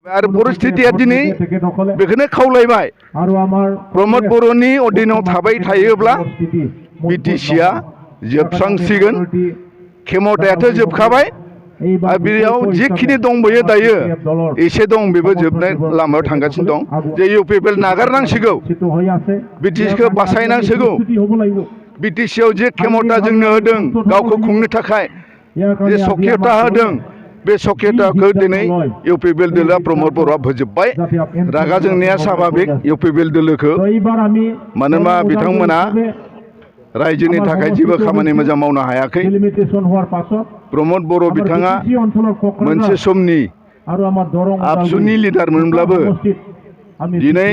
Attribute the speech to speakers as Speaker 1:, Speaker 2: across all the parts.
Speaker 1: आरो परिस्थितिया दिनै बेखौनो खावलायबाय प्रमद बर'नि अधीनाव थाबाय थायोब्ला बिटिसिआ जोबस्रांसिगोन खेमथायाथ' जोबखाबाय आरो बेयाव जिखिनि दंबोयो दायो एसे दं बेबो जोबनाय लामायाव थांगासिनो दं जे इउपिपिएल नागारनांसिगौ बिटिसिखौ बासायनांसिगौ बिटिसिआव जे खेमथा जोंनो होदों गावखौ खुंनो थाखाय जे सक्रियता होदों बे सक्रियताखौ दिनै इउपिपिएल दोलोआ प्रमद बर'आ फोजोबबाय रागा जोंनाया स्वाभाबिक इउपिपिएल दोलोखौ मानोना बिथांमोना रायजोनि थाखाय जेबो खामानि मोजां मावनो हायाखै प्रमद बर' बिथाङा मोनसे समनि आबसुनि लिडार मोनब्लाबो दिनै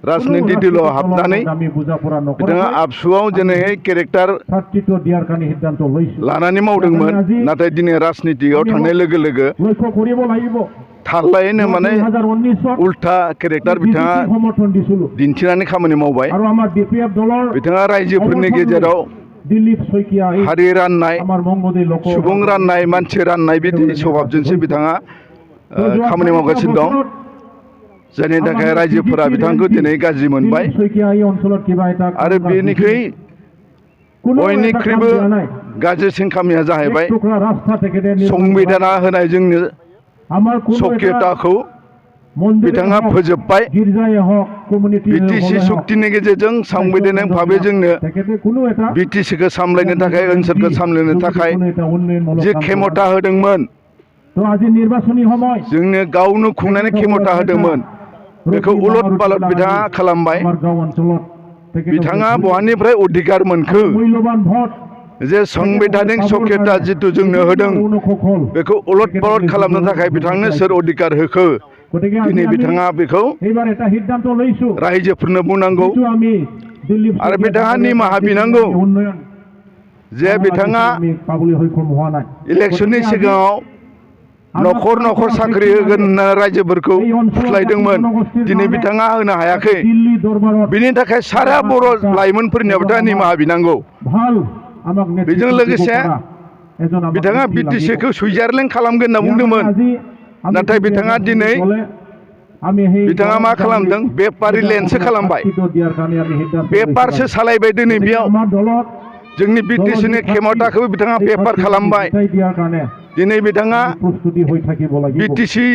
Speaker 1: राजनिति दोलोआव हाबनानै बिथाङा आबसुआव दिनैहाय केरेक्टार लानानै मावदोंमोन नाथाय दिनै राजनितिआव थांनाय लोगो लोगो थारलायैनो माने उल्था केरेक्टार बिथाङा दिन्थिनानै खामानि मावबाय बिथाङा रायजोफोरनि गेजेराव हारि राननाय सुबुं राननाय मानसि राननाय बिदि स्वभाबजोंसो बिथाङा खामानि मावगासिनो दं जायनि थाखाय रायजोफोरा बिथांखौ दिनै गाज्रि मोनबाय आरो बेनिख्रुइ बयनिख्रुइबो गाज्रिसिन खामानिया जाहैबाय संबिधाना होनाय जोंनो सक्रियताखौ बिथाङा फोजोबबाय बिटिसि सुक्तिनि गेजेरजों संबिधानिक भाबै जोंनो बिटिसिखौ सामलायनो थाखाय ओनसोलखौ सामलायनो थाखाय जे खेमथा होदोंमोन जोंनो गावनो खुंनानै खेमथा होदोंमोन बेखौ उलट पालट बिथाङा खालामबाय बिथाङा बहानिफ्राय अधिकार मोनखो जे संबिधानिक सक्रियता जितु जोंनो होदों बेखौ उलट पालट खालामनो थाखाय बिथांनो सोर अधिकार होखो दिनै बिथाङा बेखौ रायजोफोरनो बुंनांगौ आरो बिथाङा निमाहा बिनांगौ जे बिथाङा इलेक्सननि सिगाङाव न'खर न'खर साख्रि होगोन होनना रायजोफोरखौ फुस्लायदोंमोन दिनै बिथाङा होनो हायाखै बिनि थाखाय सारा बर' लाइमोनफोरनियाव बिथाङा निमाहा बिनांगौ बेजों लोगोसे बिथाङा बिटिसिखौ सुइजारलेण्ड खालामगोन होनना बुंदोंमोन नाथाय बिथाङा दिनै बिथाङा मा खालामदों बेपारिलेण्डसो खालामबाय बेपारसो सालायबाय दिनै बेयाव जोंनि बिटिसिनि खेमथाखौबो बिथाङा बेपार खालामबाय दिनै बिथाङा बिटिसि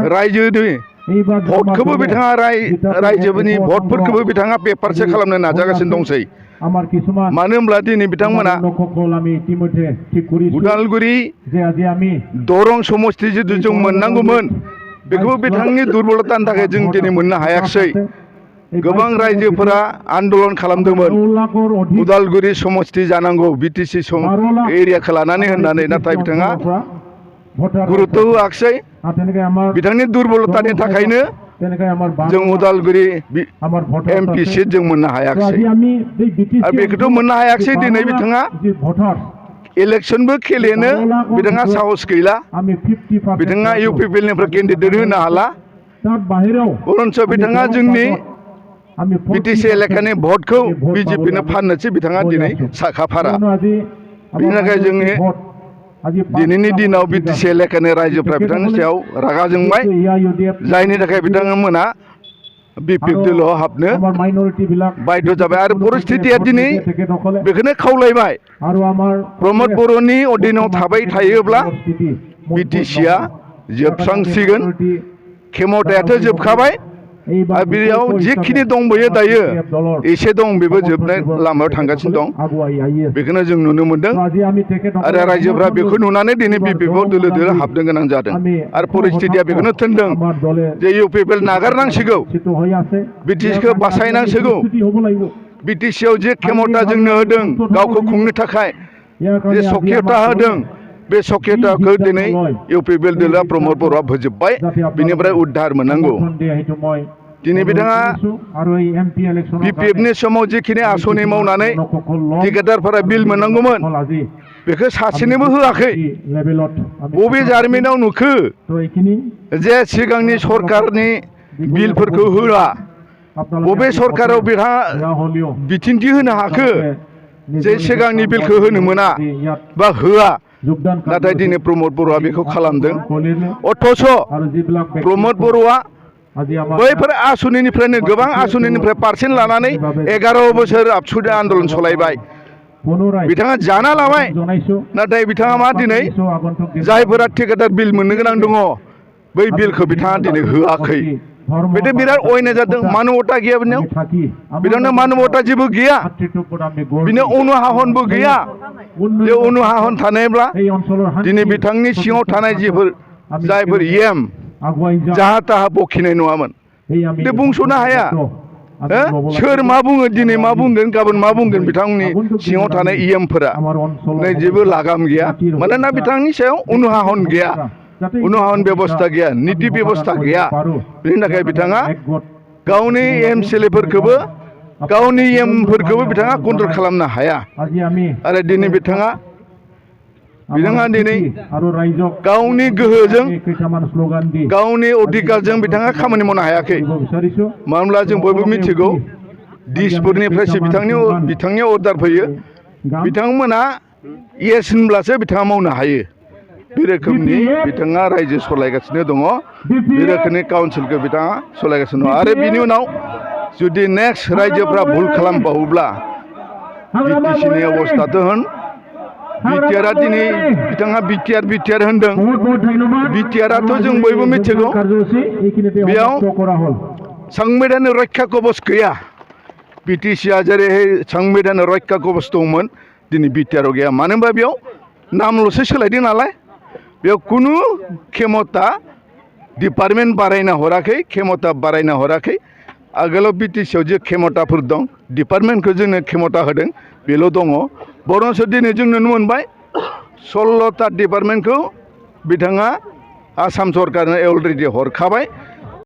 Speaker 1: रायजोनि भटखौबो बिथाङा रायजोनि भटफोरखौबो बिथाङा बेपारसो खालामनो नाजागासिनो दंसै मानो होनब्ला दिनै बिथांमोना उदालगुरि दरं समस्ति जितु जों मोननांगौमोन बेखौबो बिथांनि दुरबलतानि थाखाय जों दिनै मोननो हायाखिसै गोबां रायजोफोरा आन्दलन खालामदोंमोन उदालगुरि समस्ति जानांगौ बिटिसि एरियाखौ लानानै होननानै नाथाय बिथाङा गुरुत्त होआखिसै बिथांनि दुरबलतानि थाखायनो जों उदालगुरि एमपि सिट जों मोननो हायाखिसै आरो बेखौथ' मोननो हायाखिसै दिनै बिथाङा इलेक्सनबो खेलेनो बिथाङा साहस गैला बिथाङा इउपिपिएलनिफ्राय केन्डिडेट होनो हाला बरन्स बिथाङा जोंनि बिटिसि एलेकानि भटखौ बिजेपिनो फाननोसो बिथाङा दिनै साखाफारा बेनि थाखाय जोंनि दिनैनि दिनाव बिटिसि एलेकानि रायजोफ्रा बिथांनि सायाव रागा जोंबाय जायनि थाखाय बिथांमोना बिपिएफ दोलोआव हाबनो बाध्य जाबाय आरो परिस्थितिया दिनै बेखौनो खावलायबाय प्रमद बर'नि अधीनाव थाबाय थायोब्ला बिटिसिआ जोबस्रांसिगोन खेमथायाथ' जोबखाबाय आरो बेयाव जिखिनि दंबोयो दायो एसे दं बेबो जोबनाय लामायाव थांगासिनो दं बेखौनो जों नुनो मोनदों आरो रायजोफ्रा बेखौ नुनानै दिनै बिपिएफआव दोलो दोलो हाबनो गोनां जादों आरो परिस्थितिया बेखौनो थिनदों जे इउपिपिएल नागारनांसिगौ बिटिसिखौ बासायनांसिगौ बिटिसिआव जे खेमथा जोंनो होदों गावखौ खुंनो थाखाय जे सक्रियता होदों बे सक्रियताखौ दिनै इउपिपिएल दोलोआ प्रमद बर'आ फोजोबबाय बिनिफ्राय उद्धार मोननांगौ दिनै बिथाङा बिपिएफनि समाव जिखिनि आसनि मावनानै टिकेटारफोरा बिल मोननांगौमोन बेखौ सासेनोबो होआखै बबे जारिमिनाव नुखो जे सिगांनि सरकारनि बिलफोरखौ होआ बबे सरकाराव बिथाङा बिदिन्थि होनो हाखो जे सिगांनि बिलखौ होनो मोना बा होआ नाथाय दिनै प्रमद बर'आ बेखौ खालामदों अथ'स' प्रमद बर'आ बैफोर आसनिनिफ्रायनो गोबां आसनिनिफ्राय पारसेन्ट लानानै 11 बोसोर आबसुनि आन्दलन सलायबाय बिथाङा जाना लाबाय नाथाय बिथाङा मा दिनै जायफोरा ठेकेदार बिल मोननो गोनां दङ बै बिलखौ बिथाङा दिनै होआखै बेथ' बिराद अयनाय जादों मानबता गैया बिनियाव बिथांनो मानबता जेबो गैया बिनो अनुहाहनबो गैया बे अनुहाहन थानायब्ला दिनै बिथांनि सिङाव थानाय जायफोर एम जाहा ताहा बखिनाय नङामोन बे बुंस'नो हाया सोर मा बुङो दिनै मा बुंगोन गाबोन मा बुंगोन बिथांनि सिङाव थानाय इएमफोरा जेबो लागाम गैया मानोना बिथांनि सायाव अनुहाहन गैया अनुहाहन बेबस्था गैया निति बेबस्था गैया बेनि थाखाय बिथाङा गावनि एमसिएलएफोरखौबो गावनि एमफोरखौबो बिथाङा कन्ट्रल खालामनो हाया आरो दिनै बिथाङा दिनै गावनि गोहोजों गावनि अधिकारजों बिथाङा खामानि मावनो हायाखै मानो होनब्ला जों बयबो मिथिगौ दिसपुरनिफ्रायसो बिथांनि अर्डार फैयो बिथांमोना येस होनब्लासो बिथाङा मावनो हायो बे रोखोमनि बिथाङा रायजो सलायगासिनो दङ बे रोखोमनि काउन्सिलखौ बिथाङा सलायगासिनो दङ आरो बिनि उनाव जुदि नेक्स्ट रायजोफ्रा भुल खालामबावोब्ला बिटिसिनि अबस्थाथ' होन बिटिआरआ दिनै बिथाङा बिटिआर होनदों बिटिआरआथ' जों बयबो मिथिगौ बेयाव संबिधान रक्षा कवच गैया बिटिसिआ जेरैहाय संबिधान रक्षा कवच दंमोन दिनै बिटिआरआव गैया मानो होनबा बेयाव नामल'सो सोलायदों नालाय बेयाव खुनु खेमता डिपार्टमेन्ट बारायना हराखै खेमता बारायना हराखै आगोलाव बिटिसिआव जे खेमताफोर दं डिपार्टमेन्टखौ जोंनो खेमता होदों बेल' दङ बरंसो दिनै जों नुनो मोनबाय 16टा डिपार्टमेन्टखौ बिथाङा आसाम सरकारनो अलरेडि हरखाबाय